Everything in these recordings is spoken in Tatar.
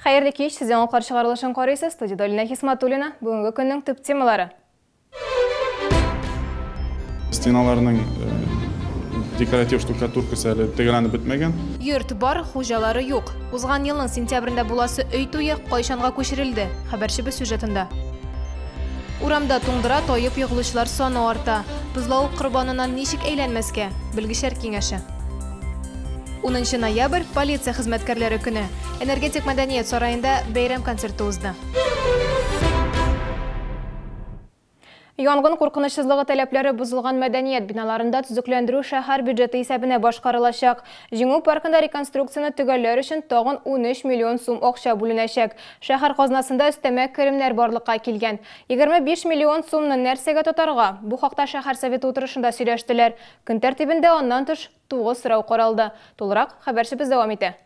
Хәерле кич, сез Яңалыклар чыгарылышын карыйсыз. Студиядә Алинә Хисматуллина. Бүгенге көннең төп темалары. Стеналарның декоратив штукатуркасы әле төгәлләнеп бетмәгән. Йорт бар, хуҗалары юк. Узган елның сентябрендә буласы өй туе кайчанга күчерелде? Хәбәрчебез сюжетында. Урамда туңдыра, таеп егылучылар саны арта. Бозлавык корбанына ничек әйләнмәскә? Белгечләр киңәше. Унынчы ноябрь, полиция хезмәткәрләре көне. Энергетик мәдәният сараенда бәйрәм концерты узды. Янгын куркынычсызлыгы таләпләре бозылган мәдәният биналарында төзекләндерү шәһәр бюджеты исәбенә башкарылачак. Җиңү паркында реконструкцияне төгәлләр өчен тагын 13 миллион сум акча бүленәчәк. Шәһәр казнасында өстәмә керемнәр барлыкка килгән. 25 миллион сумны нәрсәгә тотарга? Бу хакта шәһәр Советы утырышында сөйләштеләр. Көн тәртибендә аннан тыш тугыз сорау каралды. Тулырак хәбәрчебез дәвам итә.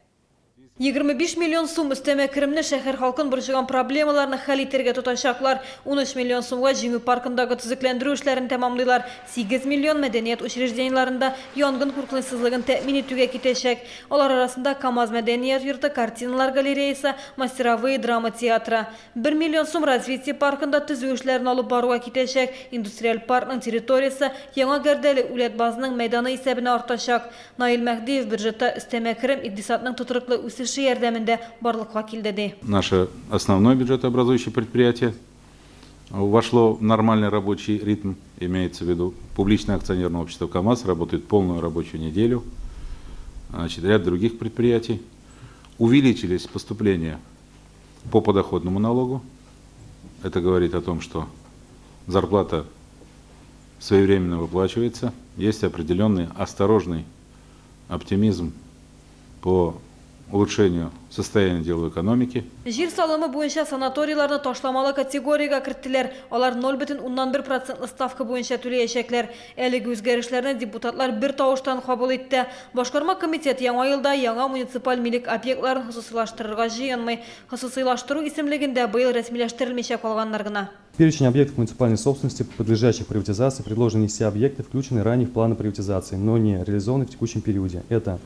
25 миллион сум өстәмә керемне шәһәр халкын борчыган проблемаларны хәл итәргә тотачаклар. 13 миллион сумга Җиңү паркындагы төзекләндерү эшләрен тәмамлыйлар, 8 миллион мәдәният учреждениеләрендә янгын куркынычсызлыгын тәэмин итүгә китәчәк. Алар арасында КАМАЗ мәдәният йорты, картиналар галереясы, Мастеровые драма театры. Бер миллион сум Развитие паркында төзү эшләрен алып баруга китәчәк. Индустриаль паркның территориясе Яңа Гәрдәле үләт базының мәйданы исәбенә артачак. Наил Мәһдиев бюджетта өстәмә керем икътисадның тотрыклы үсеше ярдәмендә барлыкка килде, ди. Наше основное бюджетообразующее предприятие вошло в нормальный рабочий ритм, имеется в виду публичное акционерное общество КАМАЗ работает полную рабочую неделю, значит, ряд других предприятий. Увеличились поступления по подоходному налогу. Это говорит о том, что зарплата своевременно выплачивается. Есть определенный осторожный оптимизм по улучшению состояния дел в экономике. Җир салымы буенча санаторийларны ташламалы категориягә керттеләр. Алар 0,1 процентлы ставка буенча түләячәкләр. Әлеге үзгәрешләрне депутатлар бертавыштан кабул итте. Башкарма комитет яңа елда яңа муниципаль милек объектларын хосусыйлаштырырга җыенмый. Хосусыйлаштыру исемлегендә быел рәсмиләштерелмичә калганнар гына. В перечень объектов муниципальной собственности, подлежащих приватизации, предложены все объекты, включенные ранее в планы приватизации, но не реализованы в текущем периоде. Это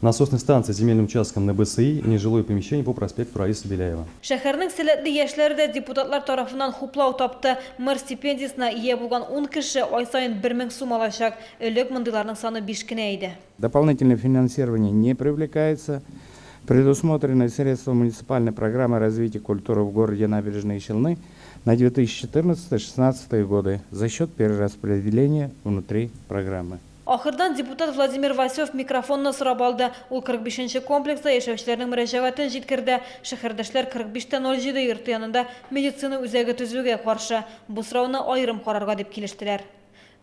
насосная станция с земельным участком на БСИ и нежилое помещение по проспекту Раисы Беляева. Шәһәрнең сәләтле яшьләре дә депутатлар тарафыннан хуплау тапты. Мэр стипендиясенә ия булган ун кеше ай саен бер мең сум алачак. Элек мондыйларның саны биш кенә иде. Дополнительное финансирование не привлекается. Предусмотрены средства муниципальной программы развития культуры в городе Набережные Челны на 2014-2016 годы за счет перераспределения внутри программы. Ахырдан депутат Владимир Васев микрофонны сорап алды. Ул 45 нче комплекста яшәүчеләрнең мөрәҗәгатен җиткерде. Шәһәрдәшләр 45 тә 07 йорты янында медицина үзәге төзүгә каршы. Бу сорауны аерым карарга дип килештеләр.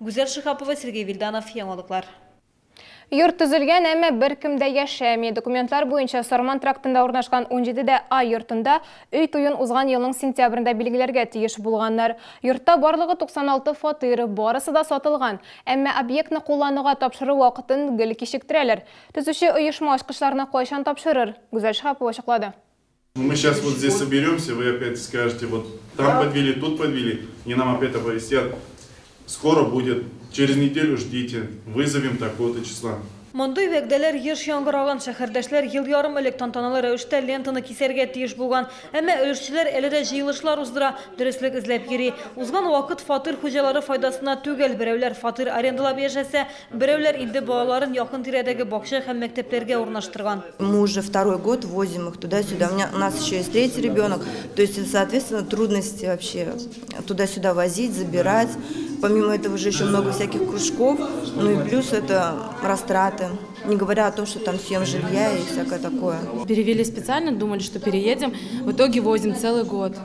Гүзәл Шиһапова, Сергей Вильданов, Яңалыклар. Йорт төзелгән, әмма беркем дә яшәми. Документлар буенча, Сарман трактында урнашкан унҗиде дә А йортында өй туен узган елның сентябрендә билгеләргә тиеш булганнар. Йортта барлыгы 96 фатир, барысы да сатылган. Әмма объектны куллануга тапшыру вакытын гел кичектерәләр. Төзүче оешма ачкычларны кайчан тапшырыр? Гүзәл Шиһапова ачыклады. Мы сейчас вот здесь соберемся, вы опять скажете, вот там подвели, тут подвели, и нам опять оповестят, скоро будет, через неделю ждите, вызовем такого-то числа. Мондый вәгъдәләр еш яңгыраган. Шәһәрдәшләр ел ярым элек тантаналы рәвештә лентаны кисәргә тиеш булган. Әмма өлешчеләр әле дә җыелышлар уздыра, дөреслек эзләп йөри. Узган вакыт фатир хуҗалары файдасына түгел. Берәүләр фатир арендалап яшәсә, Берәүләр инде балаларын якын-тирәдәге бакча һәм мәктәпләргә урнаштырган. Мы уже второй год возим их туда-сюда. У меня, у нас еще есть третий ребенок. То есть, соответственно, трудности вообще туда-сюда возить, забирать. Помимо этого же еще много всяких кружков. Ну и плюс это растраты. Не говоря о том, что там съем жилья и всякое такое. Перевели специально, думали, что переедем. В итоге возим целый год.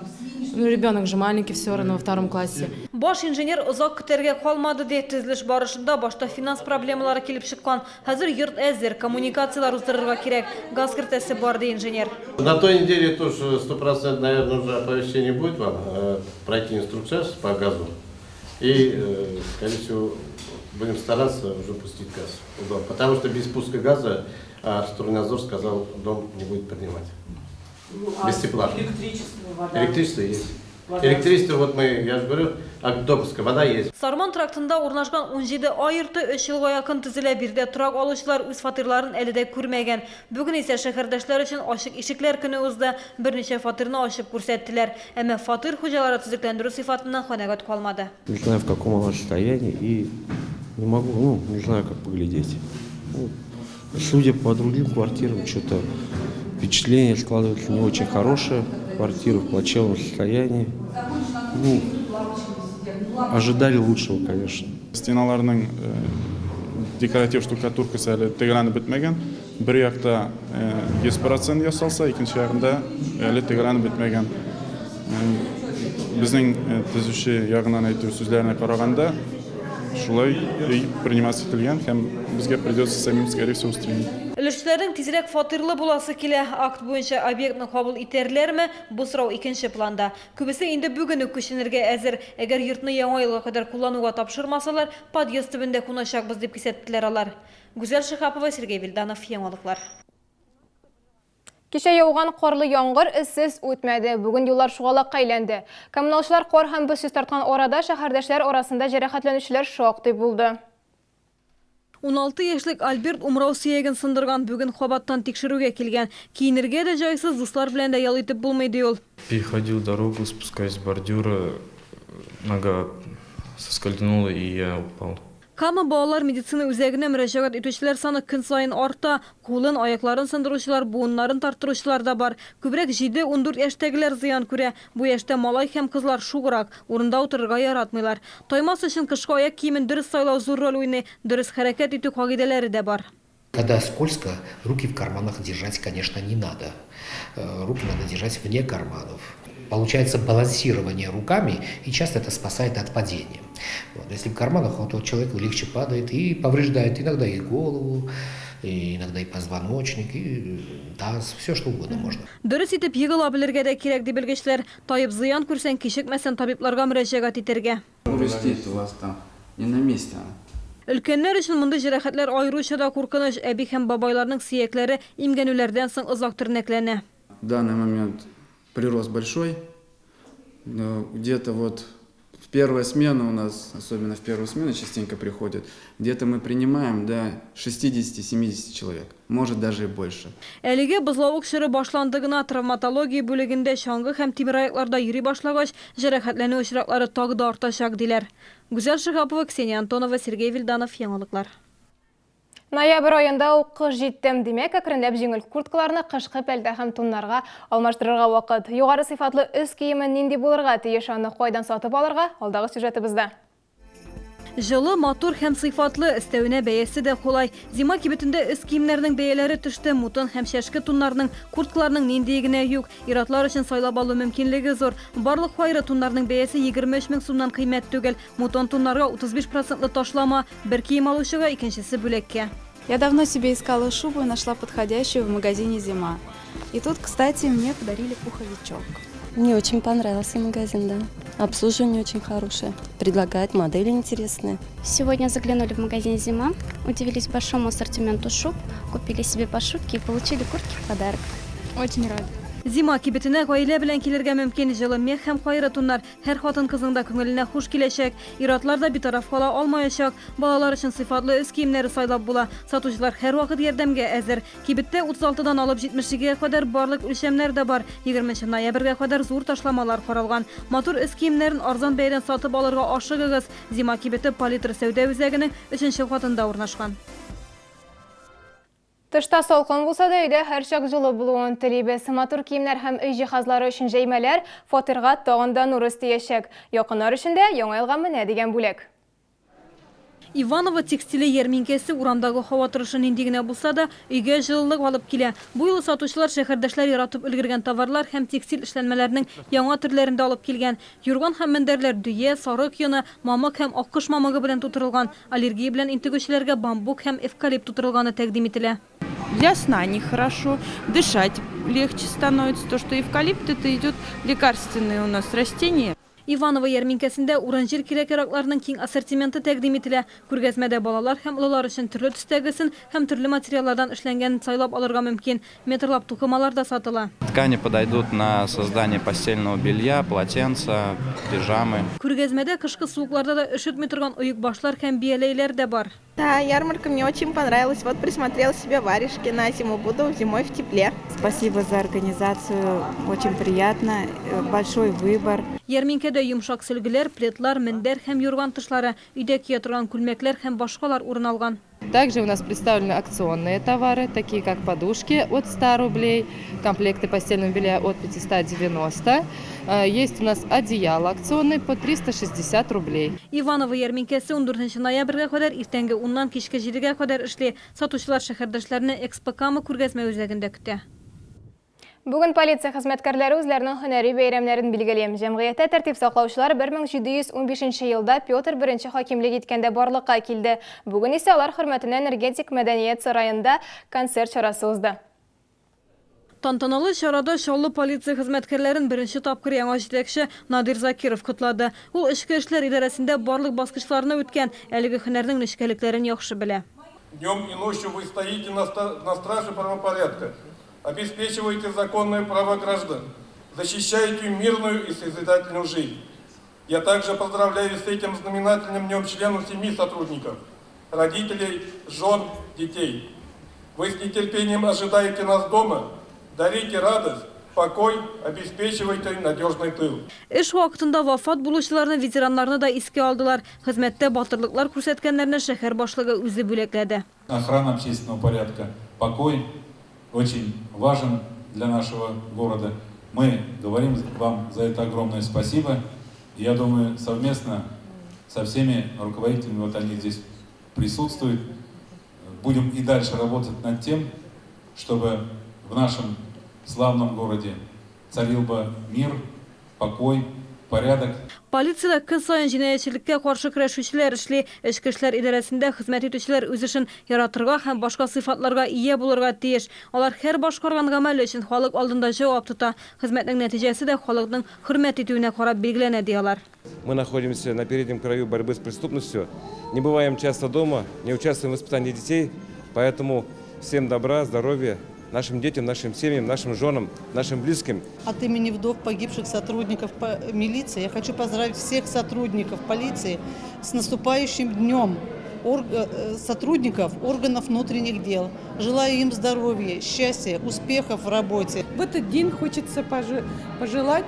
Ну, ребенок же маленький все равно во втором классе. Баш инженер озак көтәргә калмады, ди. Төзелеш барышында башта финанс проблемалары килеп чыккан. Хәзер йорт әзер, коммуникацияләр уздырырга кирәк, газ кертәсе бар, ди инженер. На той неделе тоже 100%, наверное, уже оповещение будет вам, пройти инструкцию по газу. И, скорее всего, будем стараться уже пустить газ в дом. Потому что без пуска газа Ростройнадзор сказал, дом не будет принимать. Ну, а Без тепла. Электричество, вода. Электричество есть. Электричество, вот мы, я же говорю, акт допуска, вода есть. Сарман трактында урнашкан 17 А йорты өч елга якын төзелә. Биредә торак алучылар үз фатирларын әле дә күрмәгән. Бүген исә шәһәрдәшләр өчен ачык ишекләр көне узды. Берничә фатирны ачып күрсәттеләр. Әмма фатир хуҗалары төзекләндерү сыйфатыннан канәгать калмады. Не знаю, в каком она состоянии, и не могу, ну, не знаю, как поглядеть. Ну, судя по другим квартирам, что-то впечатление складывается не очень хорошее. Квартира в плачевном состоянии. Ну, ожидали лучшего, конечно. Стеналарның декоратив штукатуркасы әле төгәлләнеп бетмәгән. Бер якта 100 процент ясалса, икенче ягында әле төгәлләнеп бетмәгән. Безнең төзүче ягыннан әйтү сүзләренә караганда, шулай өй приниматься ителгән һәм безгә придется самим, скорее всего, устранить. Өлешчеләрнең тизрәк фатирлы буласы килә. Акт буенча объектны кабул итәрләрме? Бу сорау икенче планда. Күбесе инде бүген үк күченергә әзер. Әгәр йортны яңа елга кадәр куллануга тапшырмасалар, подъезд төбендә куначакбыз, дип кисәттеләр алар. Гүзәл Шиһапова, Сергей Вильданов, Яңалыклар. Кичә яуган карлы яңгыр эзсез үтмәде. Бүген юллар шугалакка әйләнде. Коммуналчылар кар һәм боз чистарткан арада шәһәрдәшләр арасында җәрәхәтләнүчеләр шактый булды. 16 яшьлек Альберт умрау сөяген сындырган, бүген кабаттан тикшерүгә килгән. Киенергә дә җайсыз, дуслар белән дә ял итеп булмый, ди ул. Переходил дорогу, спускаясь с бордюра, нога соскользнула, и я упал. Кама балалар медицина үзәгенә мөрәҗәгать итүчеләр саны көн саен арта. Кулын, аякларын сындыручылар, буыннарын тарттыручылар да бар. Күбрәк 7-14 яшьтәгеләр зыян күрә. Бу яшьтә малай һәм кызлар шуграк, урында утырырга яратмыйлар. Таймас өчен кышкы аяк киемен дөрес сайлау зур роль уйный. Дөрес хәрәкәт итү кагыйдәләре дә бар. Когда скользко, руки в карманах держать, конечно, не надо. Руки надо держать вне карманов. Получается балансирование руками, и часто это спасает от падения. Вот. Если в карманах, то человек легче падает и повреждает иногда и голову, и иногда и позвоночник, и таз, все что угодно можно. Дөрес итеп егыла белергә дә кирәк, ди белгечләр. Таеп зыян күрсәң, кичекмәстән табибларга мөрәҗәгать итәргә. Хрустит у вас там, не на месте она. Өлкәннәр өчен мондый җәрәхәтләр аеруча да куркыныч. Әби һәм бабайларның сөякләре имгәнүләрдән соң озак тернәкләнә. В данный момент прирост большой. Но где-то вот в первую смену у нас, особенно в первую смену частенько приходят, где-то мы принимаем до 60-70 человек, может даже и больше. Әлегә бозлавык чоры башланды гына. Травматология бүлегендә чаңгы һәм тимераякларда йөри башлагач, җәрәхәтләнү очраклары тагы да артачак, диләр. Гүзәл Шиһапова, Ксения Антонова, Сергей Вильданов, Яңалыклар. Ноябрь аенда ук кыш җитте. Димәк, әкренләп җиңел курткаларны кышкы пәлтә һәм туннарга алмаштырырга вакыт. Югары сыйфатлы өс киеме нинди булырга тиеш, аны кайдан сатып алырга, алдагы сюжетыбызда. Җылы, матур һәм сыйфатлы, өстәвенә бәясе дә кулай. Зима кибетендә өс киемнәренең бәяләре төште. Мутон һәм чәшке туннарның, курткаларның ниндие генә юк. Ир-атлар өчен сайлап алу мөмкинлеге зур. Барлык кайры туннарның бәясе 23 мең сумнан кыйммәт түгел. Мутон туннарга 35 процентлы ташлама. Бер кием алучыга икенчесе бүләккә. Я давно себе искала шубу и нашла подходящую в магазине «Зима». И тут, кстати, мне подарили пуховичок. Мне очень понравился магазин, да. Обслуживание очень хорошее. Предлагают модели интересные. Сегодня заглянули в магазин «Зима», удивились большому ассортименту шуб, купили себе по шубке и получили куртки в подарок. Очень рада. Зима кибетенә гаилә белән килергә мөмкин. Җылы мех һәм кайры туннар һәр хатын-кызның да күңеленә хуш киләчәк. Ир-атлар да битараф кала алмаячак. Балалар өчен сыйфатлы өс киемнәре сайлап була. Сатучылар һәрвакыт ярдәмгә әзер. Кибеттә 36-дан алып 72-гә кадәр барлык үлчәмнәр дә бар. 20 ноябрьгә кадәр зур ташламалар каралган. Матур өс киемнәрен арзан бәядән сатып алырга ашыгыгыз. Зима кибете Палитра сәүдә үзәгенең 3нче катында урнашкан. Тышта салкын булса да, өйдә һәрчак җылы булуын телибез. Матур киемнәр һәм өй җиһазлары өчен җәймәләр фатирга тагын да нур өстәячәк. Якыннар өчен дә яңа елга менә дигән бүләк. Иваново текстиле ярминкәсе урамдагы һава торышы нинди генә булса да, өйгә җылылык алып килә. Бу юлы сатучылар шәһәрдәшләр яратып өлгергән товарлар һәм текстиль эшләнмәләрнең яңа төрләрен дә алып килгән. Юрган һәм мендәрләр дөя, сарык йоны, мамык һәм аккош мамыгы белән тутырылган. Аллергия белән интегүчеләргә бамбук һәм эвкалипт тутырылганы тәкъдим ителә. Для сна они хорошо, дышать легче становится, то что эвкалипт это идет лекарственные у нас растения. Иваново ярминкәсендә урын-җир кирәк-яракларының киң ассортименты тәкъдим ителә. Күргәзмәдә балалар һәм олылар өчен төрле төстәгесен һәм төрле материаллардан эшләнгәнен сайлап алырга мөмкин. Метрлап тукымалар да сатыла. Ткани подойдут на создание постельного белья, полотенца, пижамы. Күргәзмәдә кышкы суыкларда да өшетми торган оекбашлар һәм бияләйләр дә бар. Да, ярмарка мне очень понравилась. Вот присмотрела себе варежки на зиму. Буду зимой в тепле. Спасибо за организацию. Очень приятно. Большой выбор. Ярминкәдә йомшак сөлгеләр, пледлар, мендәр һәм юрган тышлары, өйдә кия торган күлмәкләр һәм башкалар урын алган. Также у нас представлены акционные товары, такие как подушки от 100 рублей, комплекты постельного белья от 590. Есть у нас одеяло акционные по 360 рублей. Иваново ярминкәсе ундүртенче ноябрьгә кадәр иртәнге уннан кичке җидегә кадәр эшли. Сатучылар шәһәрдәшләрне Экспо-Кама күргәзмә үзәгендә көтә. Бүген полиция хезмәткәрләре үзләренең һөнәри бәйрәмнәрен билгели. Җәмгыятьтә тәртип саклаучылар 1715 елда Петр I хакимлек иткәндә барлыкка килде. Бүген исә алар хөрмәтенә Энергетик мәдәният сараенда концерт чарасы узды. Тантаналы чарада Чаллы полиция хезмәткәрләрен беренче тапкыр яңа җитәкче Надир Закиров котлады. Ул эчке эшләр идарәсендә барлык баскычларны үткән, әлеге һөнәрнең нечкәлекләрен яхшы белә. Днем и ночью вы стоите на страже правопорядка, обеспечиваете законные права граждан, защищаете мирную и созидательную жизнь. Я также поздравляю с этим знаменательным днем членов семьи сотрудников, родителей, жен, детей. Вы с нетерпением ожидаете нас дома, дарите радость, покой, обеспечивайте надежный тыл. Эш вакытында вафат булучыларны, ветераннарны да искә алдылар. Хезмәттә батырлыклар күрсәткәннәрне шәһәр башлыгы үзе бүләкләде. Охрана общественного порядка, покой очень важен для нашего города. Мы говорим вам за это огромное спасибо. Я думаю, совместно со всеми руководителями, вот они здесь присутствуют, будем и дальше работать над тем, чтобы в нашем славном городе царил бы мир, покой, порядок. Полициядә көн саен җинаятьчелеккә каршы көрәшүчеләр эшли. Эчке эшләр идарәсендә хезмәт итүчеләр үз эшен яратырга һәм башка сыйфатларга ия булырга тиеш. Алар һәр башкарган гамәле өчен халык алдында җавап тота. Хезмәтнең нәтиҗәсе дә халыкның хөрмәт итүенә карап билгеләнә, ди алар. Мы находимся на переднем краю борьбы с преступностью, не бываем часто дома, не участвуем в воспитании детей, поэтому всем добра, здоровья, нашим детям, нашим семьям, нашим женам, нашим близким. От имени вдов погибших сотрудников милиции я хочу поздравить всех сотрудников полиции с наступающим днем сотрудников органов внутренних дел. Желаю им здоровья, счастья, успехов в работе. В этот день хочется пожелать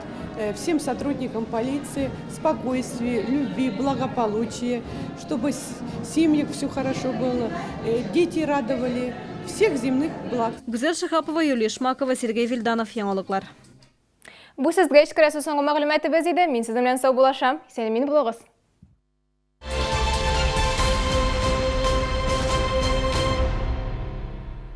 всем сотрудникам полиции спокойствия, любви, благополучия, чтобы в семьях все хорошо было, дети радовали, всех земных благ. Гүзәл Шиһапова, Юлия Шмакова, Сергей Вильданов, Яңалыклар. Бу сезгә җиткерәсе соңгы мәгълүматыбыз иде. Мин сезнең белән саубуллашам. Исән-имин булыгыз.